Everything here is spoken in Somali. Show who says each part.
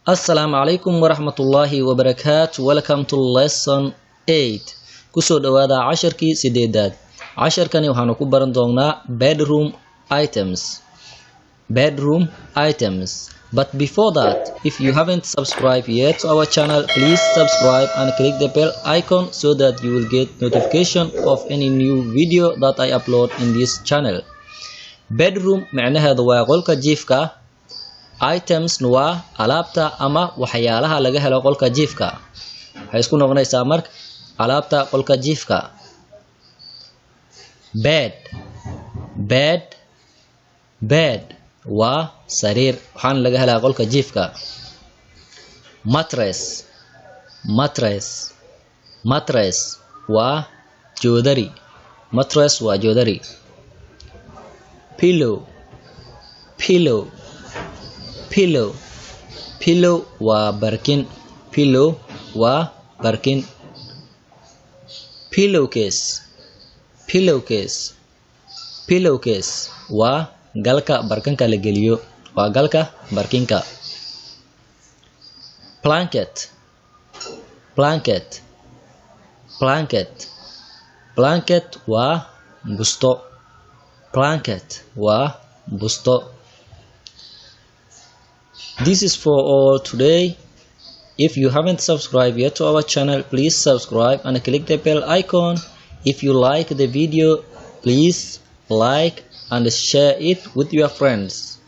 Speaker 1: Assalaamu calaykum waraxmatullaahi wabarakaatu. Welcome to lesson 8. Kusoo dhawaada casharkii sideedaad. Casharkani waxaanu ku baran doonaa bedroom items. Bedroom items. But before that, if you haven't subscribed yet to our channel, please subscribe and click the bell icon so that you will get notification of any new video that I upload in this channel. Bedroom micnaheedu waa qolka jiifka. Items waa alaabta ama waxyaalaha laga helo qolka jiifka. Waxay isku noqonaysaa marka alaabta qolka jiifka. Bed, bed, bed waa sariir, waxaana laga helaa qolka jiifka. Mattress, mattress, mattress waa joodari. Mattress waa joodari. Pillow, pillow, pillow, pillow waa barkin. Pillow waa barkin. Pillowcase, pillowcase, pillowcase waa galka barkinka la geliyo, waa galka barkinka. Blanket, blanket, blanket, blanket waa busto. Blanket waa busto. This is for all today. If you haven't subscribed yet to our channel, please subscribe and click the bell icon. If you like the video, please like and share it with your friends.